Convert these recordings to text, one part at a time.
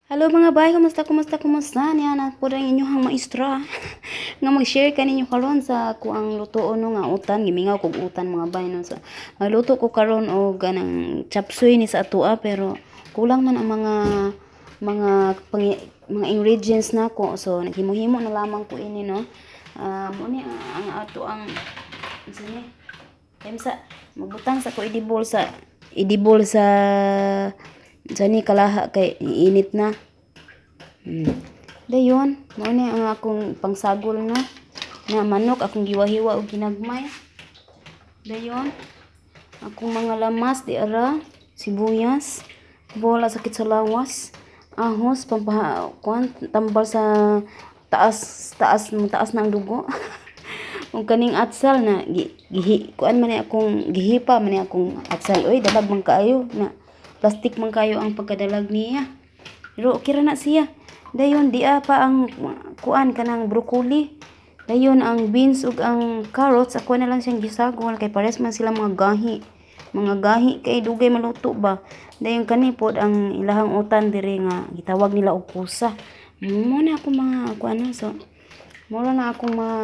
Hello mga bay, kumusta, kumusta, kumusta? Niya na po ang inyong maestra nga mag-share kaninyo karon sa kuang lutuon no nga utan. Gimingaw kog utan, mga bay, no. Sa magluto ko karon og ganang chapsuy ni sa atoa, pero kulang man ang mga ingredients nako. So naghimo-himo na lamang ko ini, no. Mo ni ang ato ang unsa ni? Kaya sa magbutang sa ko edible sa sa ni kalaha kay init na. Dayon, mao ni ang akong pangsagol no. Na manok akong giwahiwa og ginagmay. Dayon, akong mga lamas di ara, sibuyas, bola sakit sa lawas, ahos pampaha kuan tambal sa taas taas taas na ang dugo. Ug kaning atsal na gi, gihi, kuan man ni akong gihipa man ni akong atsal, oy, dalag man kaayo na plastic man kayo ang pagkadalag niya. Pero okay ra na siya. Dayon dia pa ang kuan kanang broccoli. Dayon ang beans ug ang carrots ako na lang siyang gisagol kay pares man sila mga gahi. Mga gahi kay dugay maluto ba. Dayon kani pod ang ilahang utan diri nga gitawag nila og kusa. Mo na ako mga kuan, so mura na akong mga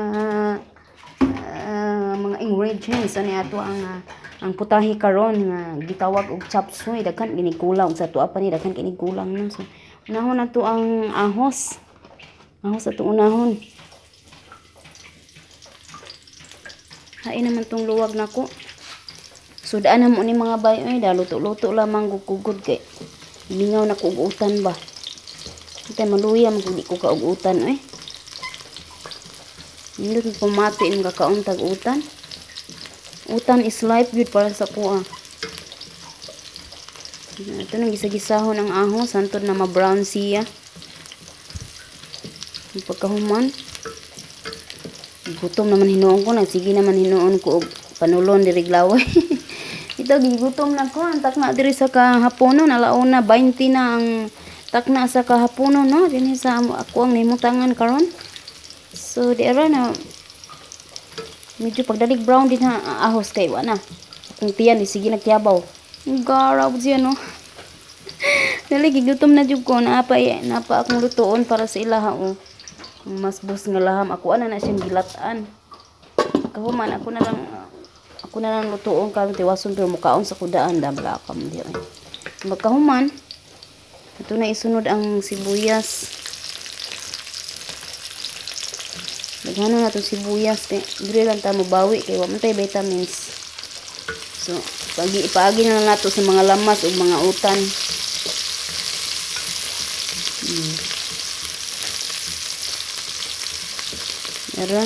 ingredients ani ato ang putahe karon nga gitawag og chop suey. Daghan gini kulang sa tuwa pa ni, daghan kini kulang no. So unahon nato ang ahos. Ahos ato unahon. Hain naman tong luwag nako. So daan na mo ni mga bay oy, da luto-luto lamang gugugod kay mingaw na ko og utan ba. Kitay maluya man kung di ko ka og utan oy. Nindot pumati imong kakaon tag utan. Utan is life gyud para sa kuha. Ito nang gisa-gisahon ang ahos hantod na ma-brown siya. Ang pagkahuman, gutom naman hinuon ko, nagsige naman hinuon ko og panulon diri glaway. Ito gigutom na ko, ang takna diri sa kahaponon, alauna 20 na ang takna sa kahaponon no, dinhi sa ako ang nimutangan karon. So di ara na medyo pagdalig brown din ha ahos kay wa na. Akong tiyan di sige nagtiyabaw. Garaw siya no. Dali gigutom na jud ko, naapa napa akong lutuon para sa ilaha oh. Mas bus nga laham ako ana na siyang gilatan. Kahuman ako na lang lutuon karon tiwason pero mukaon sa kudaan da blakam di ay. Magkahuman ito na isunod ang sibuyas. Daghanon na itong sibuyas kay diri lang ta mobawi kay wa man tay vitamins. So pagi ipaagi na lang nato sa mga lamas ug mga utan. Ara.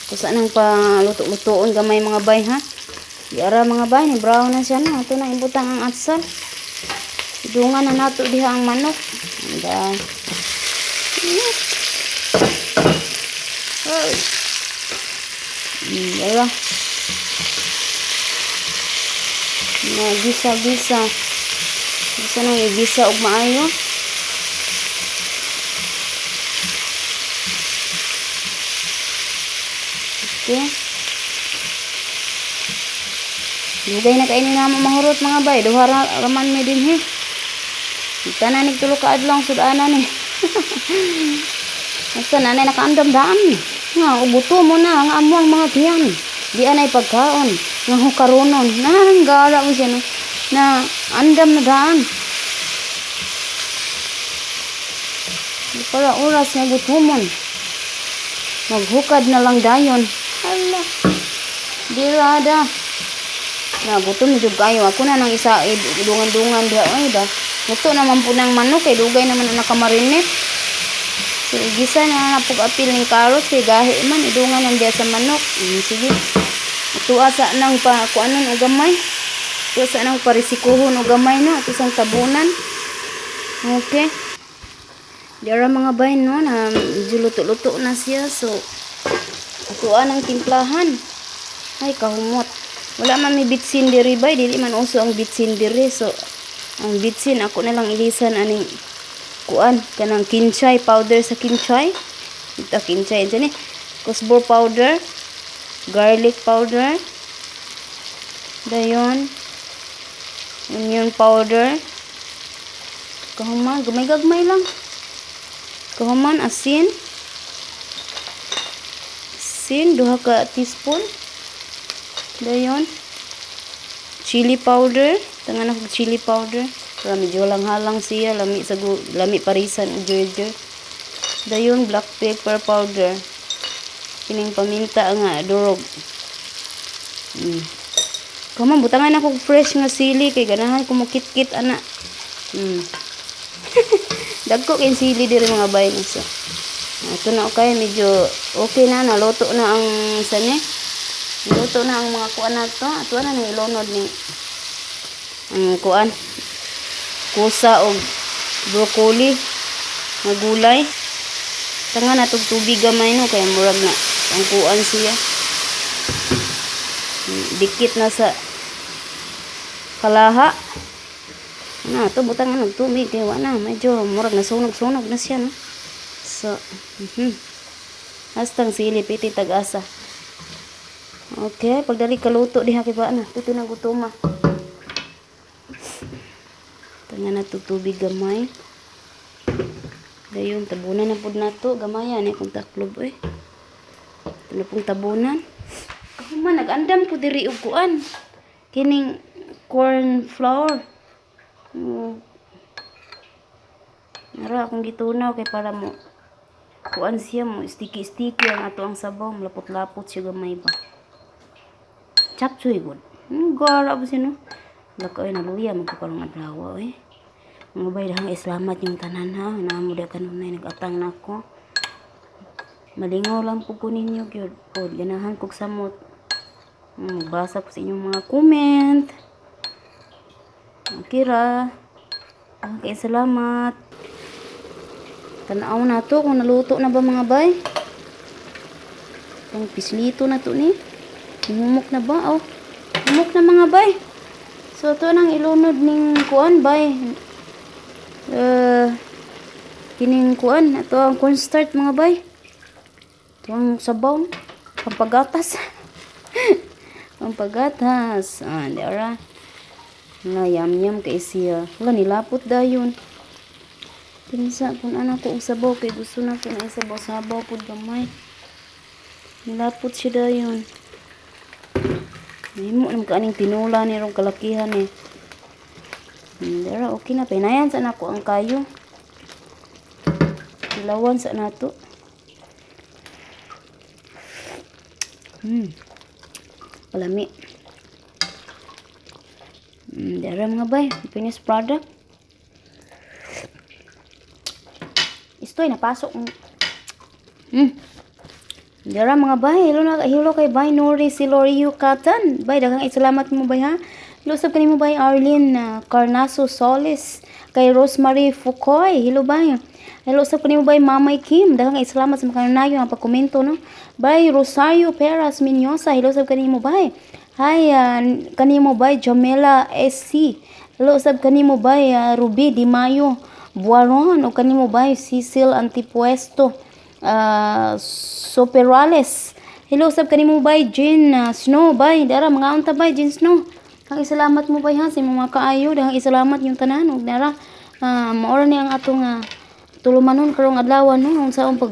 Kusa nang pa luto-lutoon gamay mga bay ha. Di ara mga bay ni brown na siya na. Ato na ibutang ang atsal. Idungan na nato diha ang manok. Anda. Ay. Ara. Na gisa-gisa. Gisa nang igisa og maayo. Okay. Dugay na kainin na mo mahurot mga bay. Duha ra raman mi dinhi. Tanan nig tulo ka adlaw sud-ana ni. Basta nanay nakaandam daan. Nga ubuto mo na ang amo ang mga tiyan. Di anay pagkaon. Nga hukaronon. Nanggara mo siya no. Na andam na daan. Di para oras nga gutomon. Maghukad na lang dayon. Hala. Dirada. Na gutom na jud kayo. Ako na nang isa dungan-dungan diha oy da. Luto naman po ng manok kay dugay naman ang nakamarinate. So igisa na na pug apil ning carrots kay gahi man idungan nang diha sa manok. Sige. Tuwa sa nang pa kuanon og gamay. Tuwa sa nang parisikuhon og gamay no ato sang tabunan. Okay. Diara mga bay no na medyo luto-luto na siya, so atuan ang timplahan. Ay kahumot. Wala man may bitsin diri bay, dili man uso ang bitsin diri. So ang bitsin ako na lang ilisan aning kuan kanang kinchay powder sa kinchay. Ito kinchay ni. Kusbor powder, garlic powder. Dayon. Onion powder. Kahuman, gamay-gagmay lang. Kahuman, asin. Asin, 2 ka teaspoon. Dayon. Chili powder. Tangan ako chili powder. Para medyo halang-halang siya. Lami, sa lami parisan og joy. Dayon, black pepper powder. Kining paminta nga, durog. Kahuman, butangan ako fresh nga sili kay ganahan ko mo kit-kit ana. Dagko kay sili diri, mga bay, no. So, ito na, okay, medyo okay na, naluto na ang sani. Naluto na ang mga kuan nato. Ato na nang ilunod ni ang kuan. Kusa og broccoli nga gulay. Tanga na tog tubig gamay, no, kay murag na ang kuan siya. Dikit na sa kalaha. Na, to butang na tubig kay wa na medyo murag nasunog-sunog na siya, no. So, Hastang sili piti tag-asa. Okay, pagdali kaluto diha kay ba na. Piti na gutuma. Tanga na to tubig gamay. Dayon tabunan na pud nato gamayan ni kung taklob oy. Ito na pong tabunan. Kahuman nag-andam ko diri og kuan. Kining corn flour. Nara akong gitunaw kay para mo kuan siya, mo sticky sticky ang ato ang sabaw, lapot-lapot siya gamay ba. Chapchuy gud. Gara ba siya, no? Laka ay naluya magkakarong adlaw oy. Mga bay, dahang salamat yung tanan ha. Naamo di kanunay nag-atang na ako. Malingaw lang po ko ninyo gyud. Po, ganahan kog samot. Magbasa ko sa inyong mga comment. Okay ra. Okay, salamat. Tanaw na to kung naluto na ba, mga bay. Itong pislito na to ni. Humok na ba? Oh. Humok na, mga bay. So, ito nang ilunod ning kuan, bay. Kining kuan. Ito ang cornstarch, mga bay. Ito ang sabaw. Pampagatas. Pampagatas. Ah, di ara. Nga, yam yam kay siya. Wala, nilapot dayon. Kinsa kung anak ko og sabaw kay gusto na ko na sabaw-sabaw pud gamay. Nilapot siya dayon. Nahimo naman kaaning tinula ni rong kalakihan eh. Dara okay na pinayan sa nako ang kayo. Tilawan sa nato. Palami. Dara, mga bay, finished product. Istoy napasok. Dara, mga bay, hello na, hello kay Bay Nori Silorio Catan. Bay, daghang salamat mo, bay, ha. Hello sab kanimo, bay Arlene Carnaso Solis, kay Rosemary Fukoy. Hello, bay. Hello sab kanimo, bay Mamay Kim. Daghang salamat sa mga ang pagkomento, no. Bay Rosario Peras Minyosa, hello sab kanimo, bay. Hi kanimo, bay Jamela SC. Hello sab kanimo, bay Ruby Di Mayo Buaron o kanimo, bay Cecil Antipuesto Soperales. Hello sab kanimo, bay Jean Snow, bay. Dara mga unta, bay Jean Snow. Ang isalamat mo, bay, ha, sa imong mga kaayo, dahang isalamat yung tanan ug dara maora ni ang atong tulumanon karong adlaw, no, unsaon pag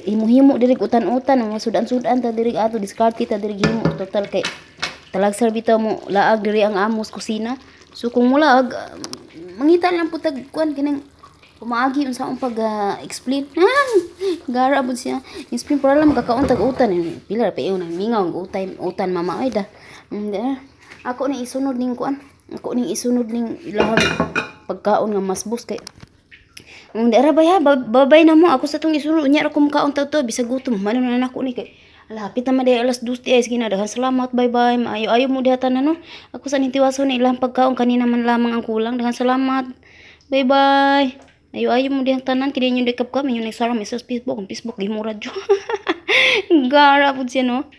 himo-himo diri utan-utan, mga sudan-sudan ta diri, ato diskarte ta diri himo, total kay talagsar bitaw mo laag diri ang amos kusina. So kung mulaag, mangita lang po tag kuan kanang pumaagi unsaon pag explain. Gara pud siya explain para lang makakaon tag utan. Eh, pila ra pa ingon mingaw ang utay utan mama ay da. Ako ning isunod ning kuan, ako ning isunod ning ilahang pagkaon nga masbos kay Ang dara bay ha, babay na mo. Ako sa tong isunod, unya ra ko makaon to, bisag gutom. Mano na nako ni kay ala, hapit na man diay alas 2 di ay. Sige na, daghan salamat, bye bye. Maayo ayo mo diha tanan, no. Ako sa ning tiwason na ilang pagkaon kanina man lamang ang kulang. Daghan salamat. Bye bye. Ayo ayo mo diha tanan kini inyo di kapkam inyo nagsara mi sa Facebook, ang Facebook gihimo radyo. Gara pud siya, no.